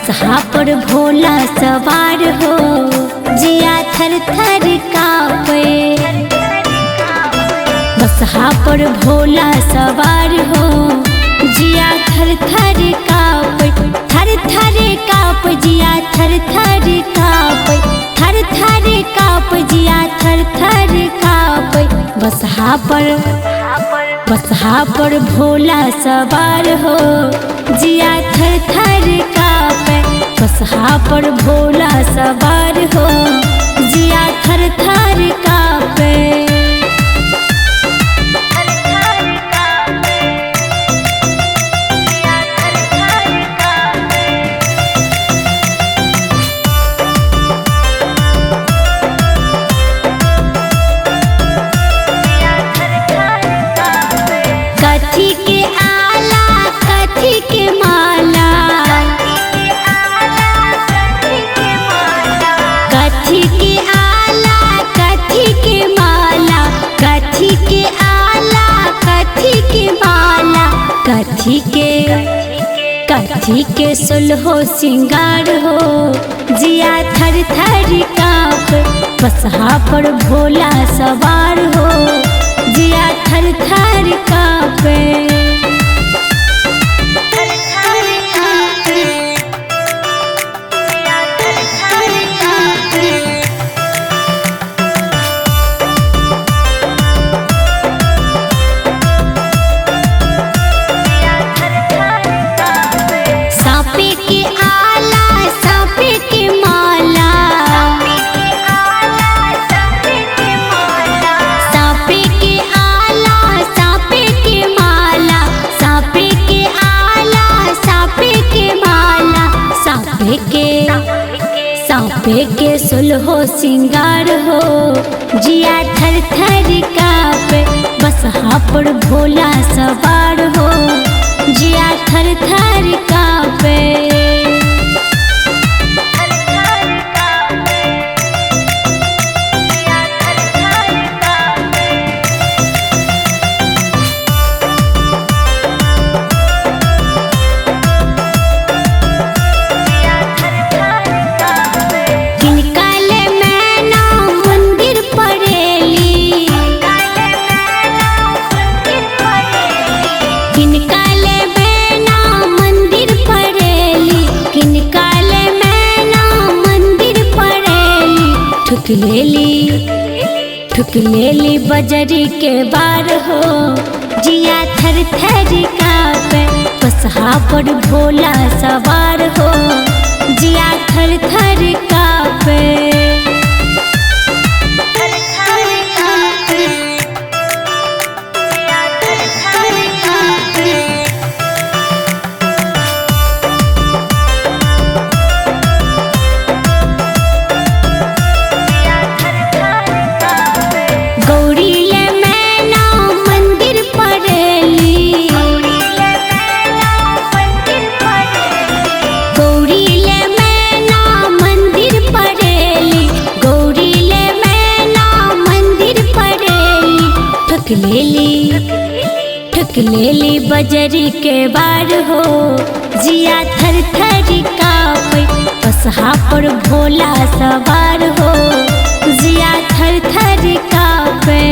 बसहा पर भोला सवार हो, जिया थर थर कांपे। बसहा पर भोला सवार हो, जिया थर थर कांपे, थर थर कांप, जिया थर थर कांपे, थर थर कांप, जिया थर थर कांपे। बसहा पर, बसहा पर भोला सवार हो, जिया थर थर कांपे। बसहा पर भोला सवार हो, जिया थर थर कांपे। कथी के आला कथी के माला, कथी के आला कथी के माला, कथी के आला कथी के माला, कथी के, कथी के सुलहो सिंगार हो, जिया थर थर कांप। बसहा पर भोला सवार हो, जिया थर थर कांपे। सापे के आला सापे के माला, सापे के आला सापे के माला, सापे के आला सापे के माला, सापे के, सापे के सुलहो सिंगार हो, जिया थर थर कांपे। बसहा पर भोला सवार हो, जिया थर थर कांपे। किनका ले मैना मंदिर पड़ेली, किनका ले मैना मंदिर पड़ेली, किनका ले मैना मंदिर पड़ेली। ठुक लेली, ठुक लेली बजरी के बार हो, जिया थर थर कांपे। बसहा पर भोला सवार हो, जिया थर थर कांपे। गौरी ले मैना मंदिर पड़ेली, गौरी ले मैना मंदिर पड़ेली, गौरी ले मैना मंदिर पड़ेली। ठुक लेली, ठुक लेली बजरी के बार हो, जिया थर थर कांपे। बसहा पर भोला सवार हो, जिया थर थर कांपे।